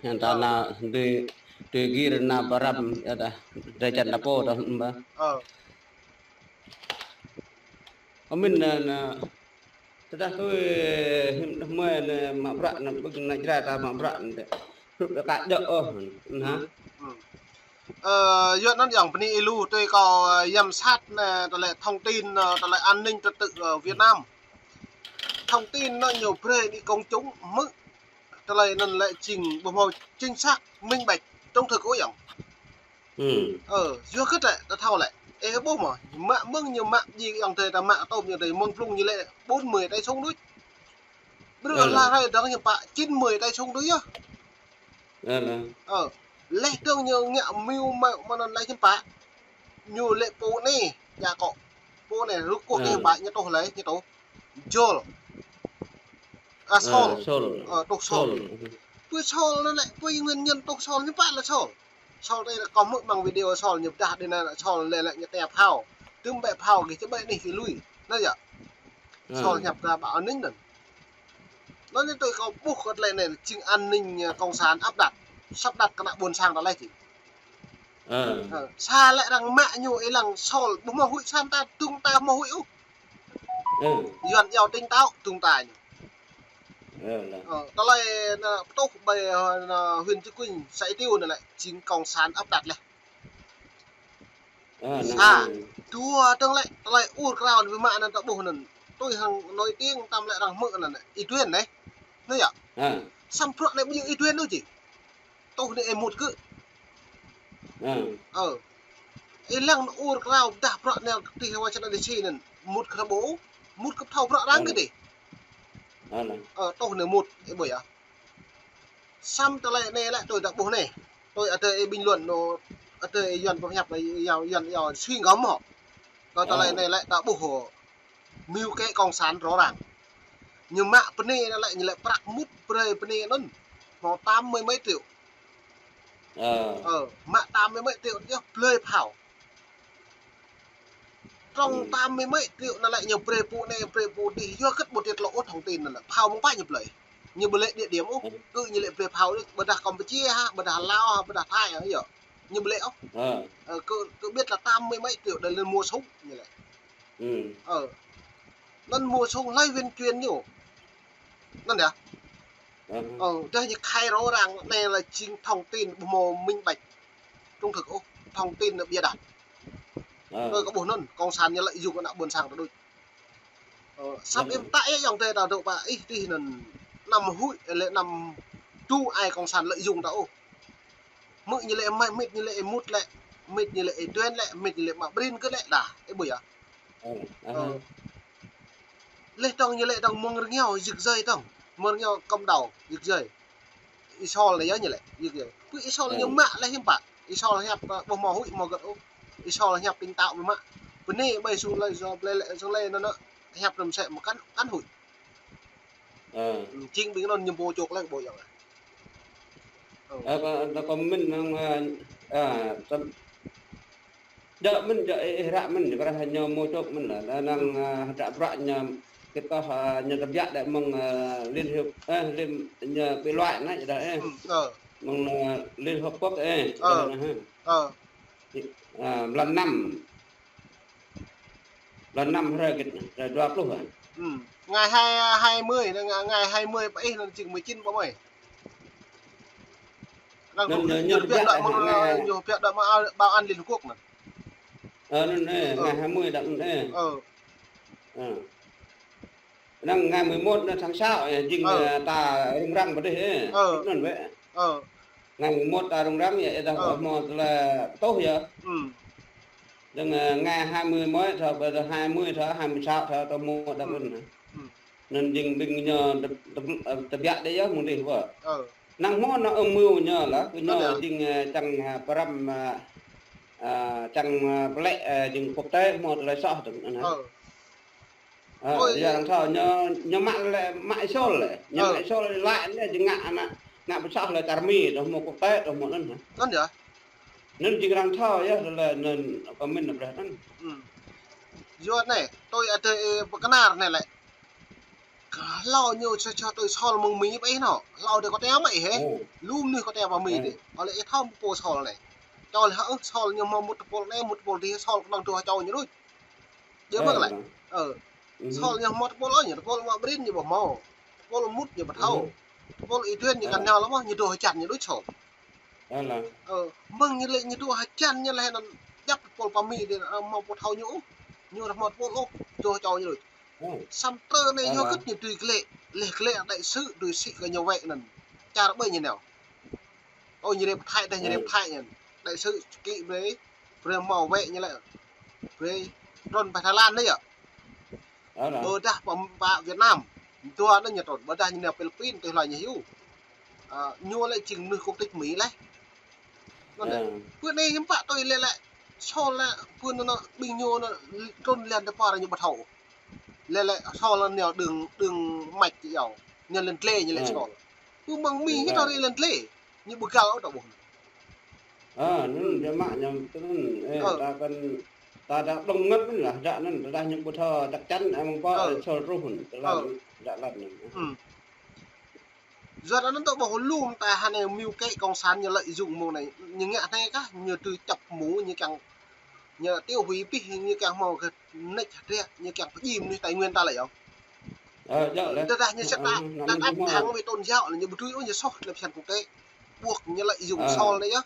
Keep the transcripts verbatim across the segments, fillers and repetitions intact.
Anŭn ta, ơ, anŭn tui, tui gir anŭn pơrăm, yơh dah, drơi jăn ta pô dah, ƀă. Ơ. Kơ mĭn anŭn, anŭn, tơdah tui, hĭ-, hmâo anŭn mă bruă anŭn, ƀing ană Jrai ta mă bruă anŭn tĕ. Hrup dah kơ djơ̆ ôh, anŭn hă? Ơ, yua anŭn yơh bơni ih lu tui kâo, ơ, giám sát anŭn, tơlơi thông tin, ơ, tơlơi an ninh trật tự, ơ, Việt Nam. Thông tin anŭn ñu brơi đi công chúng hmư̆. Tơlơi anŭn lĕ jing ƀu hmâo chính xác, minh bạch, trung thực ôh yơh. Ơ, yua kơ tĕ, ta thâo lĕ. Ê, ƀuh mơ̆, mă mơ̆ng ñu mă jing yơh tơlơi ta mă tôm yơh tơlơi mơ̆ng blung ñu lĕ bốn mươi tay súng đôč. Ƀrư̆ hla hrơi dơ̆ng hiư̆m pă chín mươi tay súng đôč yơh. Ơ, lĕ. Ơ, leh dơ̆ng ñu ngă mơ̆ng mơ̆ng anŭn lĕ hiư̆m pă. Ñu lĕ pô anai, ya kơ. Pô anai rơkâo hiư̆m pă ñu tuh lĕ, ñu tuh. Jol. A, Sol. Ơ, Sol. Ơ, tuh Sol. Sol. Pô Sol anŭn lĕ, pô nguyên nhân tuh Sol hiư̆m pă lĕ Sol. Sol tơlơi kâo hmư̆ mơ̆ng video Sol ñu pơdah dih anŭn Sol lĕ lĕ ñu tĕp phao. Tơm bĕ phao kơ čơbĕ anih kơ lui. Anŭn yơh. Ơ. Sol hiăp ta ƀă an ninh anŭn. Anŭn anai tui kâo ƀuh kơ tơlơi anai jing an ninh, ơ, cộng sản áp đặt. Sắp đặt kơ ană ƀôn sang ta lĕ jing. Ơ. Ơ, sa lĕ arăng mă ñu ih lăng Sol ƀu hmâo huĭ sa ta, tơ̆ng ta hmâo huĭ ôh. Ơ. Yuan iâu tỉnh táo tơ̆ng ta ñu. Ơ, lĕ. Ơ, tơlơi anŭn pơtuh ƀơi, ơ, anŭn huyện Chư Kuin, xã Y Tieu anŭn lĕ, jing cộng sản áp đặt lĕ. Ơ, anŭn. Sa, dua dơ̆ng lĕ, tơlơi ur krao anŭn ƀu mă anŭn ta ƀuh anŭn. Tui hăng nổi tiếng tơm lĕ arăng hmư̆ anŭn, Y Tuen anai. Anŭn yơh. Ơ. Samơ̆ bruă anai ƀu djơ̆ Y Tuen ôh jing. Tuh anai ih mŭt kơ. Ơ. Ơ. Ih lăng ur krao pơdah bruă anai tih wa čơna dih si anŭn. Mŭt kơ ƀu. Mŭt kơ pơthâo bruă arăng kơ dih. Ơ, anŭn. Ơ, tuh anai mŭt, ih ƀuh yơh. Samơ̆ tơlơi anai lĕ tui ta ƀuh anai. Tui adơi ih bình luận anŭn, adơi ih Yuan pơhiăp, Yuan, Yuan, Yuan suy ngẫm hŏ. Kơ tơlơi anai lĕ ta ƀuh hŏ. Mưu kế cộng sản rõ ràng. Ñu mă bơnai anŭn lĕ, ñu lĕ prăk mŭt brơi bơnai anŭn. Hmâo tám mươi mấy triệu. Ơ. Ơ, mă tám mươi mấy triệu yơh blơi phao. Trong tám mươi mấy triệu anŭn lĕ ñu brơi pô anai, brơi pô dih, yua kơ ƀu tiết lộ ôh thông tin anŭn lĕ. Phao mơ̆ng pă ñu blơi. Ñu ƀu lĕ địa điểm ôh, kơ ñu lĕ brơi phao đôč, ƀôdah Campuchia hă, ƀôdah Lào hă, ƀôdah Thái hă, yơh. Ñu ƀu lĕ ôh. Ơ, kơ, kơ biết là tám mươi mấy triệu để lên mua súng, ñu lĕ. Ơ. Anŭn mua súng lơi vận chuyển ñu. Anŭn yơh. Ơ, dah ñu khai rõ ràng, anai lĕ jing thông tin ƀu hmâo minh bạch, trung thực ôh, thông tin anŭn bịa đặt. Ơ. Tui kâo ƀuh anŭn, cộng sản ñu lợi dụng ană ƀôn sang ta đôč. Ơ, săp ih pơtă yơh yŏng tê ta dŏ pă ih tih anŭn, anăm huĭ lĕ anăm tŭ ai cộng sản lợi dụng ta ôh. Hmư̆ ñu lĕ mă, mĭt ñu lĕ ih mŭt lĕ, mĭt ñu lĕ ih Tuen lĕ, mĭt ñu lĕ mă Brin kơ lĕ dah, ih ƀuh yơh. Ơ. Leh dơ̆ng ñu lĕ dơ̆ng mơ̆ng rơngiao yơh jing dơ̆ng. Mơ̆ng rơngiao kơm đao yơh jing. Y Sol anai yơh ñu lĕ, yơh jing. Pô Y Sol ñu mă lĕ hiư̆m pă. Y Sol hiăp, ơ, ƀu hmâo huĭ hmâo gơ̆t ôh. Y Sol hiăp tỉnh táo mơ̆ mă. Bơnai ƀơi sung lơi, sung lơi, sung lơi anŭn, anŭn hiăp rơm sĕ mơ̆ kăn, kăn huĭ. Ơ. Jing ƀing anŭn ñu ƀu čŏk lĕ ƀu yơh. Ơ, kơ, kơ mĭn năng, ơ, ơ, tơm-, djơ̆ mĭn, djơ̆ ih, ih ră mĭn, kơ ră ñu ƀu čŏk mĭn lĕ. Năng, ơ, hơdră bruă ñu, kơ kâo, ơ, ñu tơbiă đĕ mơ̆ng, ơ, Liên Hiệp, ơ, Liên, ñu bị loại anai dah, ơ. Mơ̆ng, ơ, Liên Hợp Quốc, ơ, dah anai, hă. Ơ, blan năm. Blan năm hrơi kơ, hrơi dua pluh hă? Ngày hai, hai mươi, ngày, ngày hai mươi pă ih anŭn jing mười chín pă mơi. Anŭn ñu, ñu tơbiă đă mơ̆ng, ñu tơbiă đă mơ̆ng bảo an Liên Hợp Quốc anŭn. Ơ, anŭn, ơ, ngày hai mươi đă anŭn, ơ. Ơ. Năng ngày mười một anŭn tháng sáu, ơ, jing, ơ, ta rŭng răng pơ dih, ơ. Anŭn wĕ. Ơ. Ngày mười một ta rŭng răng yơh, ơ, dah hmâo tơlơi pơtuh yơh. Dơ̆ng, ơ, ngày hai mươi mới thâo, ƀơi dah hai mươi thâo, hai mươi sáu thâo, ta hmâo đă anŭn. Anŭn jing ƀing ñu tơ-, tơ-, ơ, tơbiă đĕ yơh mơ̆ng dih wơ̆. Năng hmâo anŭn âm mưu ñu lĕ, kơ ñu jing, ơ, čang, ơ, pơrăm, ơ, ơ, čang, ơ, pơlĕ, ơ, jing quốc tế hmâo tơlơi soh dơ̆ng anŭn. Ơ, yua arăng thâo ñu, ñu mă lĕ, mă Y Sol lĕ. Ñu mă Y Sol lĕ, lăi lĕ, jing ngă ană, ngă pơsoh lĕ čar Mi, dŏ hmâo quốc tế, dŏ hmâo anŭn hă. Anŭn yơh. Anŭn jing arăng thâo yơh, lĕ anŭn kơ mĭn anŭn brơi anŭn. Yua anai, tui adơi pơkơnar anai lĕ. Hlâo ñu čơ čơ tui Sol mơ̆ng Mi pơ ih nao. Hlâo dih kâo teo mă ih hĕ. Lu mơnuih kâo teo pơ Mi dih. Ơ lĕ ih thâo pô Sol anai. Čol hă, Sol ñu hmâo mŭt tơpul anai, mŭt tơpul dih, Sol kơnơ̆ng dŏ hơčâo ñu đôč. Djơ̆ mơ̆ng lĕ. Ơ. Sol ñu hmâo tơpul ôh, ñu tơpul mă ƀrin ñu ƀu hmâo. Tơpul mŭt ñu ƀu thâo. Tơpul ih duen ñu kăn nao lăm mơ̆, ñu dŏ hơjăn ñu đôč Sol. Ơ, mơ̆ng ñu lĕ ñu dŏ hơjăn ñu lĕ anŭn djăp tơpul pơ Mi dih, ơ, hmâo pô thâo ñu ôh. Ñu dah hmâo tơpul ôh, dŏ hơčâo ñu đôč. Samơ̆ tơ anai yua kơ ñu tui glĕ, leh glĕ đại sứ tui sĭ kơ ñu wĕ anŭn. Čar ƀơi ñu nao. Ơ, ñu rĕp Thái dah, ñu rĕp Thái ñu. Đại sứ kĭ brơi, brơi hmâo wĕ ñu lĕ. Brơi trŭn pơ Thái Lan anai yơh. Ƀôdah pơ, pơ Việt Nam. Dua anŭn ñu trŭn, ƀôdah ñu nao Philippin, tui hloi ñu hyu. Ơ, ñu lĕ jing mơnuih quốc tịch Mi leh. Anŭn lĕ. Pơ anai hiư̆m pă tui lĕ lĕ. Sol lĕ, pơ anŭn ƀing ñu anŭn trŭn lăn tơpă ñu ƀu thâo. Lĕ lĕ Sol lĕ nao đường, đường mạch yơh. Ñu lăn glĕ ñu lĕ Sol. Pơ mơ̆ng Mi ñu tơri lăn glĕ. Ñu ƀu găl ôh ta ƀuh. Ơ, anŭn biă mă ñu, anŭn, ơ, ta kăn, ta dah dŏng ngăt mơ̆n lah, dah anŭn, dah ñu ƀu thâo chắc chắn, ơ, mơ̆ng pơ, ơ, Sol truh mơ̆n, dah, dah lăn anŭn. Yua anŭn ta ƀuh lŏm ta hơnai mơ̆ng kơ cộng sản ñu lợi dụng mơ̆ng anai, ñu ngă anai kah, ñu tui čăp mơ̆ng, ñu kiăng, ñu tiêu hủy pih, ñu kiăng hmâo kơ nĕč hơdră, ñu kiăng pơjing mơnuih Tây Nguyên ta lĕ yơh. Ơ, yơh lĕ. Tơdah ñu sĕt ta, ta ăt hăng wĭ tôn giáo, ñu ƀu tui ôh, ñu soh lĕ pơsăn quốc tế. Buộc ñu lợi dụng Sol anai yơh.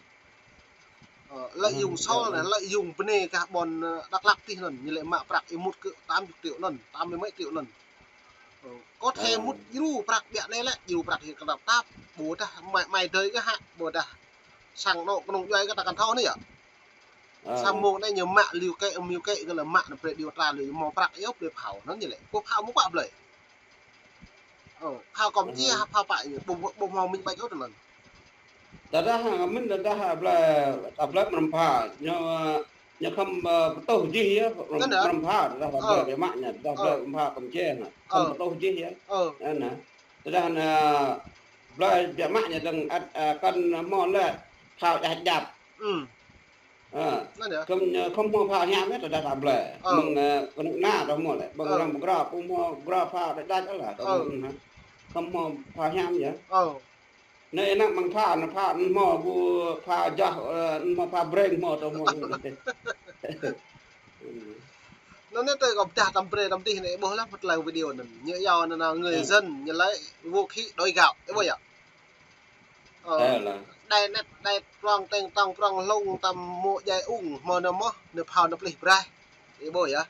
Ơ, lợi dụng Sol anai, lợi dụng bơnai kah ƀôn, ơ, Dak Lak tih anŭn, ñu lĕ mă prăk ih mŭt kơ tám chục triệu anŭn, tám mươi mấy triệu anŭn. Ơ, có thể mŭt djru prăk biă anai lĕ, djru prăk ih kơnăp tap, ƀôdah mai, mai dơi kơ hă, ƀôdah sang anŏ kơnung djuai kơ ta kăn thâo anai yơh. Samơ̆ mơ̆ng anai ñu mă liu kĕ, mơ̆ng liu kĕ kơ lĕ mă anŭn brơi điều tra liu hmâo prăk yơh brơi phao anŭn ñu lĕ. Pô phao mơ̆ pă blơi. Ơ, phao Campuchia, phao pă ñu, ƀu, ƀu hmâo minh bạch ôh tơ anŭn. Tơdah, mơ̆n tơdah blơi, ta blơi mrăm phao, ñu, ñu khŏm, ơ, pơtuh jih yơh, mrăm phao, tơdah blơi biă mă ñu, tơdah blơi mrăm phao Campuchia, khŏm pơtuh jih yơh. Anŭn. Tơdah anŭn, blơi biă mă ñu dơ̆ng ăt, ơ, kăn hmâo lĕ phao djăp djăp. Ơ, khŏm, ơ, khŏm hmâo phao hiam yơh tơdah ta blơi. Mơ̆ng, ơ, kơnuk kơna ta hmâo lĕ. Ƀơ̆ng arăng pơgrô, pô hmâo pơgrô phao đač đač lah. Khŏm hmâo phao hiam yơh. Anai anŭn mơ̆ng phao, anŭn phao, anŭn hmâo ƀu phao jah, ơ, anŭn hmâo phao breng hmâo ta hmâo. Anŭn anai tui kâo pơdah tăm brơi tăm tih anai ƀuh lah pơ tơlơi video anŭn. Ñu yua anŭn người dân ñu lĕ vũ khí đuổi gạo, ih ƀuh yơh. Ơ, đai net, đai prong teng tong prong hlung tăm mŏ djai ung, hmâo anŭn mơ̆, anŭn phao anŭn plih braih. Ih ƀuh yơh.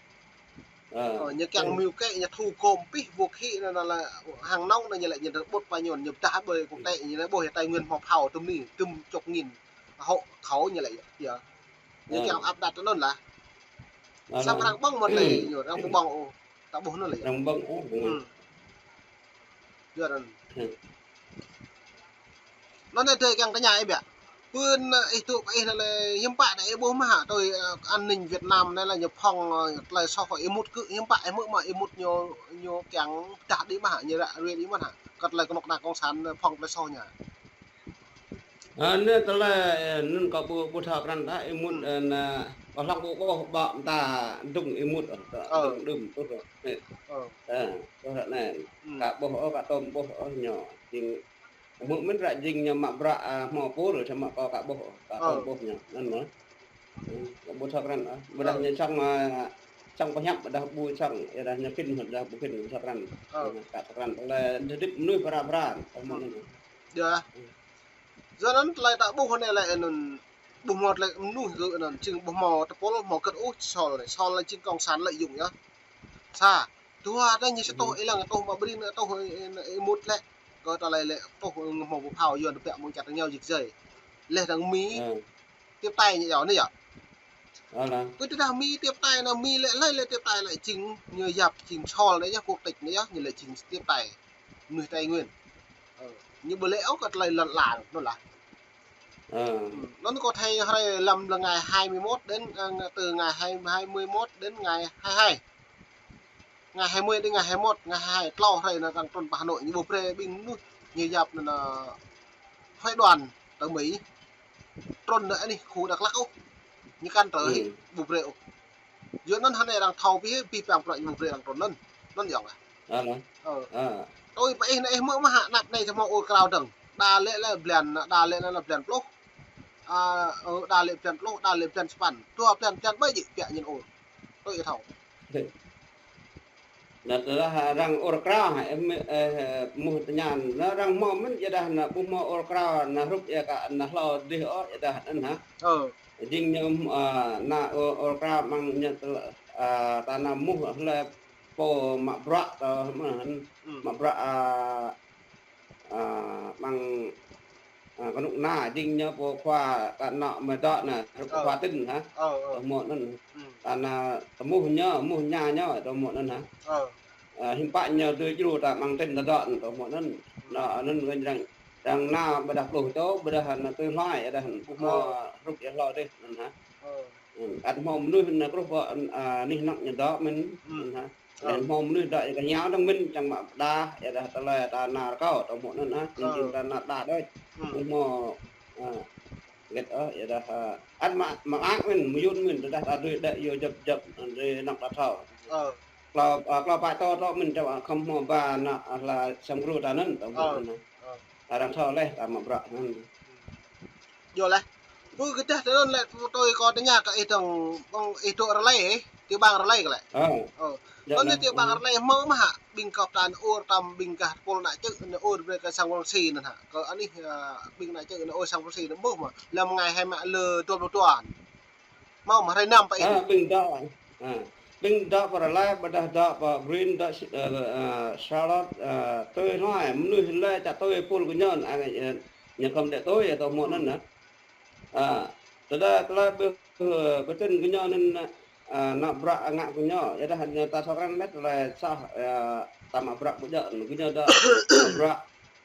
Ơ, ñu kiăng mơ̆ng kĕ, ñu thu gom pih vũ khí anŭn, anŭn lĕ hăng nŏng anŭn ñu lĕ ñu dah ƀut pơ ñu, ñu pơdah ƀơi quốc tế, ñu lĕ ƀuh yơh Tây Nguyên hmâo phao tơm anai, tơm chục nghìn hộ khẩu ñu lĕ yơh. Ñu kiăng áp đặt anŭn lah. Samơ̆ arăng ƀơ̆ng mơ̆n lĕ ñu, arăng ƀu ƀơ̆ng ôh. Ta ƀuh anŭn lĕ. Arăng ƀơ̆ng ôh. Yua anŭn. Anŭn anai tơlơi kiăng tơña ih biă. Pơ anai ih tŭ pơ ih anai lĕ hiư̆m pă anai ih ƀuh mơ̆ hă tui, ơ, an ninh Việt Nam anai lĕ ñu phŏng, ơ, tơlơi soh ih mŭt kơ hiư̆m pă ih hmư̆ mơ̆ ih mŭt ñu, ñu kiăng pơdah đĭ mơ̆ hă, ñu ră ruai đĭ mơ̆ hă. Kơ tơlơi kơnuk kơna cộng sản phŏng tơlơi soh ñu. Ơ, anai tơlơi, ơ, anŭn kâo ƀu, ƀu thâo krăn ta, ih mŭt, ơ, anŭn, kâo hlŏng ƀu ƀuh ƀă mơta dŭng ih mŭt, ơ, dŭng đưm, ơ, ơ, ơ, anai. Ka ƀuh, ơ, ka tơm ƀuh, ơ, ñu. Jing, hmư̆ mơ̆n ră jing ñu mă bruă, ơ, hmâo pô, samơ̆ kâo ka ƀuh, ka tơm ƀuh ñu, anŭn mơ̆n. Kâo ƀu thâo krăn, ơ. Ƀôdah ñu čang, ơ, čang pơhiăp, ƀôdah ƀu čang, yua dah ñu khĭn, ƀôdah ƀu khĭn, ƀu thâo krăn. Ka thâo krăn, tơlơi hơdip mơnuih phara phara, tơm mơ̆n. Yua anŭn tơlơi ta ƀuh anai lĕ anŭn ƀu hmâo tơlơi mơnuih gơ̆ anŭn, jing ƀu hmâo tơpul, hmâo kơ̆t ôh, Sol anai. Sol anai jing cộng sản lợi dụng yơh. Sa, dua anai ñu sa tuh ih lăng tuh mă ƀrin tuh ih mŭt lĕ. Kơ tơlơi lĕ tuh hmâo pô phao yuan tơbiă mơ̆ng čar tơñao jik jai. Leh dơ̆ng Mi tiếp tay ñu yơh anai yơh. Pơ tơdah Mi tiếp tay anŭn Mi lĕ, lĕ, lĕ tiếp tay lĕ jing ñu yap jing Sol anai yơh, quốc tịch anai yơh, ñu lĕ jing tiếp tay mơnuih Tây Nguyên. Ơ, ñu ƀu lĕ ôh kơ tơlơi lŏn ala anŭn lah. Anŭn kâo thấy hrơi lăm lơ ngày hai mươi mốt đến, ơ, từ ngày hai, hai mươi mốt đến ngày hai hai. Ngày hai mươi đến ngày hai mươi mốt, ngày hai hai, tlâo hrơi anŭn arăng trŭn pơ Hà Nội, ñu ƀu brơi ƀing mơnuih ñu yap anŭn, ơ, phái đoàn tơ Mi trŭn anai khu Dak Lak ôh. Ñu kăn trŭn hĭ, ƀu brơi ôh. Yua anŭn hơnai arăng thâo pih, pih păng prăk ñu ƀu brơi arăng trŭn anŭn. Anŭn yơh lah. Ơ, ơ. Tui pơ ih anai ih hmư̆ mơ̆ hă anăp anai tơhmâo ur krao dơ̆ng. Đa lĕ lĕ blan, đa lĕ lĕ blan pluh. A, ơ, đa lĕ blan pluh, đa lĕ blan sapăn. Dua blan, blan ƀơi jĕ piă ñen ur. Tui ih thâo. Anŭn tơdah arăng ur krao hă, ơ, ơ, mơ̆ tơña, anŭn arăng hmâo mơ̆n, yua dah anŭn ƀu hmâo ur krao, anŭn hrup yua kơ anŭn hlâo dih ôh, yua dah anŭn hă. Ơ. Jing ñu, a, anŭn ur, ur krao mơ̆ng ñu tơl-, a, ta anŭn mơ̆ hlơi pô mă bruă tơ mơ̆n, mă bruă, a, a, mơ̆ng, a, kơnuk kơna jing ñu pô khua ta anŭn mơ̆ dŏ anŭn, hrup khua tin hă. Tơhmâo anŭn. Ta anŭn tơhmâo ñu, hmâo ñu ñu, tơhmâo anŭn hă. A, hiư̆m pă ñu dưi djru ta mơ̆ng tin ta dŏ anŭn, tơhmâo anŭn. Anŭn, anŭn gơñu arăng, arăng anŭn ƀôdah pluh čô, ƀôdah anŭn tui hloi, ƀôdah anŭn ƀu hmâo hrup yua hlâo dih anŭn hă. Ơ. Ăt hmâo mơnuih anŭn truh pơ, a, anih anŏ ñu dŏ mơ̆n, anŭn hă. Laih hmâo mơnuih dŏ yua kơ ñu dơ̆ng mơ̆n, čang mă pơđar, yua dah tơlơi ta anŭn rơkâo, tơhmâo anŭn hă, jing ta anŭn pơđar đôč. Ƀu hmâo, a, hơget ôh, yua dah, a, ăt mă, mă mơak mơ̆n, mơyun mơ̆n, tơdah ta dưi đĕ yua djŏp djŏp, dưi anŏ ta thâo. Ơ. Klâo, a, klâo pă čô tŏ mơ̆n, čang khŏm hmâo ba anŭn, a, hla sang gru ta anŭn, tơhmâo anŭn hă. Ơ. Arăng thâo laih, ta mă bruă anŭn. Yua laih. Ƀu kơtah tơ anŭn lĕ, tui kâo tơña kơ ih dơ̆ng, ƀơ̆ng ih dŏ Rơlei, ih, tiểu bang Rơlei kơ lĕ. Ơ. Ơ. Yua anŭn laih. Tiểu bang Rơlei hmâo mơ̆ hă, ƀing gah ta anŭn ur tơm ƀing gah tơpul ană čư̆ anŭn ur brơi kơ sang Pôlsi anŭn hă. Kơ anih, a, ƀing ană čư̆ anŭn ur sang Pôlsi anŭn ƀuh mơ̆. Lăm ngày hai mă lơ dua pluh dua. Hmâo mơ̆ hrơi năm pơ ih. A, ƀing dŏ. A, ƀing dŏ pơ Rơlei, ƀôdah dŏ pơ Brĭn, dŏ, ơ, ơ, Charlotte, ơ, tui hloi, mơnuih lĕ čă tui pul kơ ñu, a, ơ, ñu khŏm đĕ tui, yua tơhmâo anŭn hă. A, tơdah, tơdah ƀu, ơ, ƀu tin kơ ñu anŭn, a, anŏ bruă ngă kơ ñu, yua dah ñu ta thâo krăn mơ̆n tơlơi soh, a, ta mă bruă ƀu djơ̆, kơ ñu dŏ bruă,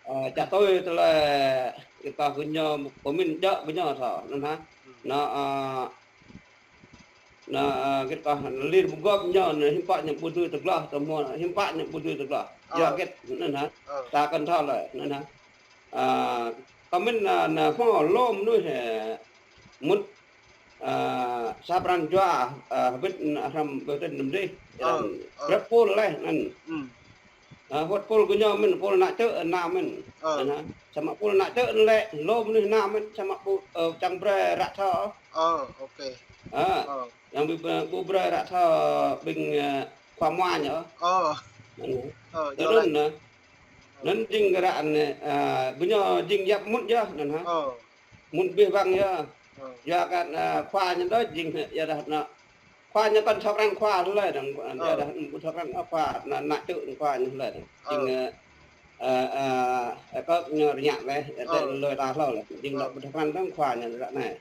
a, čă tui tơlơi, kơ ta kơ ñu pơmĭn djơ̆ kơ ñu thâo, anŭn hă. Anŭn, a, Anŭn, a, hơget kơ, lir mơgŏp ñu, anŭn hiư̆m pă ñu ƀu dưi tơgloh, tơhmâo, hiư̆m pă ñu ƀu dưi tơgloh. Ơ. Yua hơget, anŭn hă. Ơ. Ta kăn thâo lĕ, anŭn hă. A, kơ mĭn, a, anŭn hmâo lŏm mơnuih, ơ, mŭt, a, sa pran jua, a, hơbĭt, a, hrăm ƀơi tơnah anŭn dih. Ơ, ơ. Rơ̆p pul laih, anŭn. Ơ. A, hơbĭt pul kơ ñu mơ̆n, pul ană čư̆ anŭn mơ̆n. Ơ. Anŭn hă. Samơ̆ pul ană čư̆ anŭn lĕ, lŏm mơnuih anŭn mơ̆n, samơ̆ ƀu, ơ, čang brơi ră thâo. Ơ, ok. Ơ. Ơ. Yang ƀu, ƀu brơi ră thâo ƀing, ơ, khua mua ñu. Ơ. Anŭn. Ơ, tui yua anŭn laih. Anŭn jing ră anai, ơ, ƀu ñu jing yap mŭt yơh, anŭn hă. Ơ. Mŭt abih bang yơh. Ơ. Yua kơ, ơ, khua ñu đôč jing, yua dah anŭn. Khua ñu kăn thâo krăn khua tơlơi dơ̆ng, ơ, yua dah ƀu thâo krăn khua, anŭn, ană čư̆ khua ñu tơlơi dơ̆ng. Ơ. Jing, ơ, ơ, ơ, ơ, kơ ñu rơñă laih, ơ, tơlơi ta hlâo laih. Jing ƀu thâo krăn dơ̆ng khua ñu ră anai.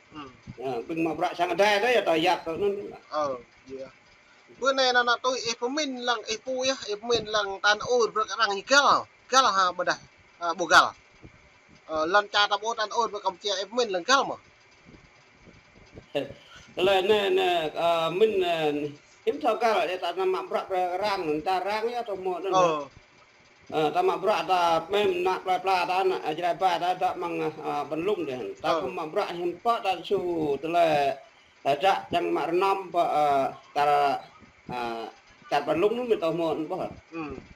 Ơ, ƀing mă bruă sang adai đôč, yua ta yap tơ anŭn. Ơ, yơh. Bơ anai anŭn, anŭn tui ih pơmĭn lăng ih pô yơh, ih pơmĭn lăng ta anŭn ur brơi kơ arăng ñu găl, găl hă ƀôdah, a, ƀu găl. Ơ, lŏn čar ta ƀu ta anŭn ur brơi kơ Campuchia, ih pơmĭn lăng găl mơ̆. Tơlơi anai, anai, a, mĭn, a, hiư̆m thâo găl, yua ta anŭn mă bruă brơi arăng, ta arăng yơh tơhmâo anŭn. Ơ. Ơ, ta mă bruă ta mơ̆n ană plơi pla ta anŭn, a, Jrai ƀai ta dŏ mơ̆ng, a, Păn Lŭng dih. Ta khŏm mă bruă hiư̆m pă ta su tơlơi, a, čă čang mă rơnŏm pơ, a, ta, a, čar Păn Lŭng anŭn mơ̆n tơhmâo anŭn ƀuh.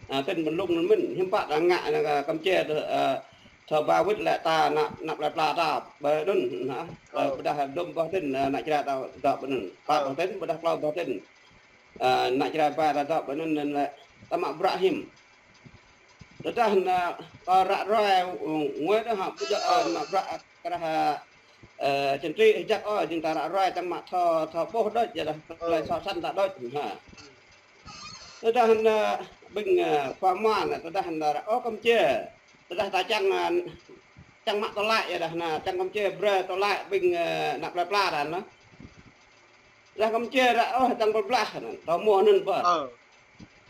A, tỉnh Păn Lŭng anŭn mơ̆n, hiư̆m pă ta ngă anŭn, a, Campuchia tơ, a, thâo ba wĭt lĕ ta ană, ană plơi pla ta ƀơi anŭn, hă. Ơ. Ƀôdah dŭm boh tỉnh, a, ană Jrai ta dŏ ƀơi anŭn. Pă boh tỉnh, ƀôdah klâo boh tỉnh. A, ană Jrai ƀai ta dŏ ƀơi anŭn, anŭn lĕ ta mă bruă hiư̆m. Tơdah anŭn, ơ, ră ruai, ơ, ngui dah hă, ƀu djơ̆, ơ, mă bruă krah, ơ, čơntrĭ hơjăk ôh, jing ta ră ruai čang mă thâo, thâo ƀuh đôč, yua dah tơlơi soh săn ta đôč, hă. Tơdah anŭn, ơ, ƀing, ơ, khua mua anŭn, tơdah anŭn ră ôh Campuchia. Tơdah ta čang, ơ, čang mă tơlơi, yua dah anŭn, čang Campuchia brơi tơlơi ƀing, ơ, ană plơi pla ta anŭn. Tơdah Campuchia ră ôh čang pơblah anŭn, tơhmâo anŭn ƀuh. Ơ.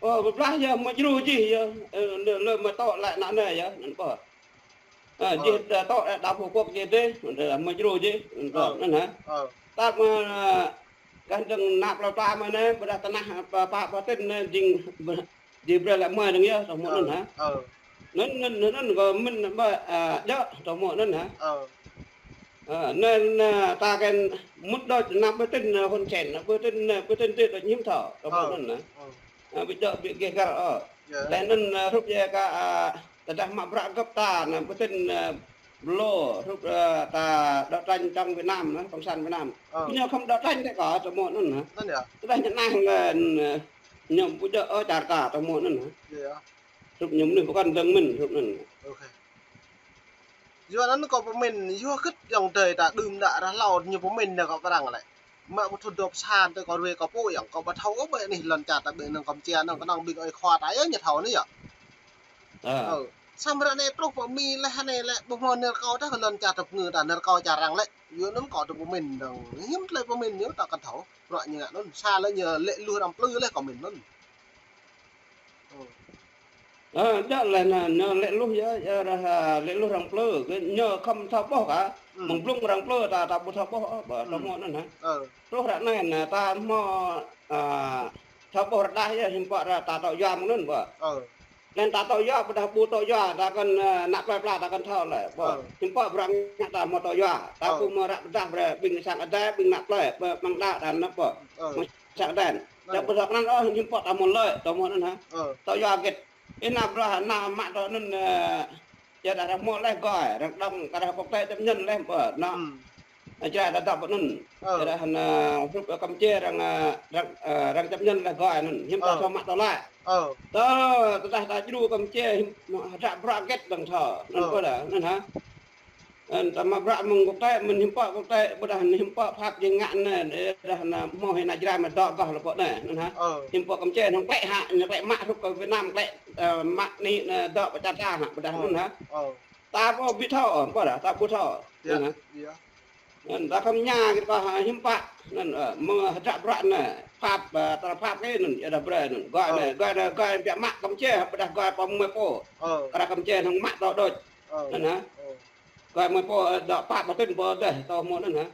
Ơ, pơblah yơh, mă djru jih yơh, ơ, lơ, lơ mă tŏ lĕ anŭn anai yơh, anŭn ƀuh. Ơ, jih ta tŏ, ơ, đa Phú Quốc jih dih, mă djru jih, anŭn ƀuh, anŭn hă. Ơ. Tap mă, ơ, gah dơ̆ng ană plơi pla mơ̆ anai, ƀôdah tơnah, pă, pă, pă tỉnh anai, jing, jing brơi lĕ mơi dơ̆ng yơh, tơhmâo anŭn hă. Ơ. Anŭn, anŭn, anŭn, anŭn kơ mĭn ƀơi, a, djơ̆, tơhmâo anŭn hă. Ơ. Ơ, anŭn, anŭn, ta kăn mŭt đôč ană ƀơi tỉnh, a, Hun Sen, ƀơi tỉnh, a, ƀơi tỉnh tih đôč hiư̆m thâo, tơhmâo anŭn hă. Ơ. A, ƀu djơ̆ ƀu gêh găl, ơ. Yơh. Laih anŭn, ơ, hrup yơh kơ, ơ, tơdah mă bruă gơ̆p ta, anŭn pơtĭn, ơ, Blô, hrup, ơ, ta đấu tranh chống Việt Nam, anŭn, cộng sản Việt Nam. Ơ. Ñu khŏm đấu tranh đĕ kơ, tơhmô anŭn, hă? Anŭn yơh. Tơdah ñu năng lĕ, ơ, ñu ƀu djơ̆, ơ, čar ta, tơhmô anŭn, hă? Yơh. Hrup ñu mơnuih pơkŏn dơ̆ng mơ̆n, hrup anŭn. Ôkê. Yua anŭn kâo pơmĭn, yua hơgĕt ayŏng adơi ta đưm đă ră hlâo ñu pơmĭn nao kơ arăng lĕ. Mă ƀu thâo dŏ pơsăn tơ kâo ruai kâo pô yơh, kâo ƀu thâo ôh ƀơi anih lŏn čar ta ƀơi anŭn kâo mơčia anŭn kơnơ̆ng ƀing ơi khua ta yơh ñu thâo anai yơh. Ơ. Ơ. Samơ̆ ră anai truh pơ Mi laih anai lĕ ƀu hmâo nơ̆r kâo tah kơ lŏn čar ta pơngư ta nơ̆r kâo čar arăng lĕ. Yua anŭn kâo dŏ pơmĭn dơ̆ng. Hiư̆m tơlơi pơmĭn ñu ta kăn thâo. Bruă ñu ngă anŭn. Sa lĕ ñu lĕ luh arăng plư laih kâo mĭn anŭn. Ơ. Ơ, djơ̆ laih anŭn, ñu lĕ luh yơh, yơh ră, ơ, lĕ luh arăng plư, kơ ñu khŏm thâo ƀuh kơ, mơ̆ng blung arăng plư ta, ta ƀu thâo ƀuh, ơ, ƀơ, tơhmô anŭn, hă. Ơ. Truh ră anai, anŭn, ta hmâo, ơ, thâo ƀuh rơđah yơh, hiư̆m pă ră ta tŏ yua mơ̆ng anŭn, ƀơ. Ơ. Laih ta tŏ yua, ƀôdah ƀu tŏ yua, ta kăn, ơ, ană plơi pla ta kăn thâo lĕ, ƀơ. Ơ. Hiư̆m pă bruă ngă ta hmâo tŏ yua, ta ơ. Pô hmâo ră pơdah brơi, ƀing sang adai, ƀing ană plơi, ƀơ, mơ̆ng đaŏ ta anŭn, ƀơ. Ơ. Mơ̆ng sang adai. Ơ. Čang pơsŏk anŭn, ơ, hiư̆m pă ta hmâo lĕ, tơhmô anŭn, hă. Ơ. Tŏ yua hơgĕt. Ih nao bruă, nao mă tŏ anŭn, ơ, yua dah mơ̆ laih gơi, arăng đŏng, kơ arăng quốc tế chấp nhận laih, ƀơ, anŭn. Ơ, čơđai ta dŏ pơ anŭn. Ơ. Yua dah anŭn, ơ, hrup, ơ, Campuchia arăng, ơ, arăng, ơ, arăng chấp nhận laih gơi anŭn. Hiư̆m ta ơ. Thâo mă tŏ laih. Ơ. Tơ, tơdah ta djru Campuchia, hiư̆m, hơdră bruă hơgĕt dơ̆ng thâo. Anŭn ơ. Ƀơ dah, anŭn hă. Ơ, ta mă bruă mơ̆ng quốc tế, mơ̆n hiư̆m pă quốc tế, ƀôdah anŭn hiư̆m pă phat jing ngă anŭn, yua dah anŭn hmâo hĭ ană Jrai mă dŏ gah lŏ pơ anai, anŭn hă. Ơ. Hiư̆m pă Campuchia, anŭn klĕ hă, anŭn klĕ mă hrup kơ Việt Nam klĕ, ơ, mă anai, anŭn dŏ pơ čar ta hă, ƀôdah anŭn hă. Ơ. Ta ƀu ƀu thâo, ƀơ dah, ta ƀu thâo. Yơh, anŭn hă. Yơh. Anŭn ta khŏm tơña kơ ta hă, hiư̆m pă, anŭn, ơ, mơ̆ng hơdră bruă anŭn, phat, ơ, ta phat kơ anŭn, yua dah brơi anŭn. Gơi anŭn, gơi anŭn, gơi anŭn biă mă Campuchia, ƀôdah gơi pơ mơi pô. Ơ. Kơ arăng Campuchia anŭn mă tŏ đôč. Ơ. Anŭn hă. Ơ. Gơi mơi pô, ơ, dŏ pă pơtĭn pơ dêh, tơhmô anŭn hă.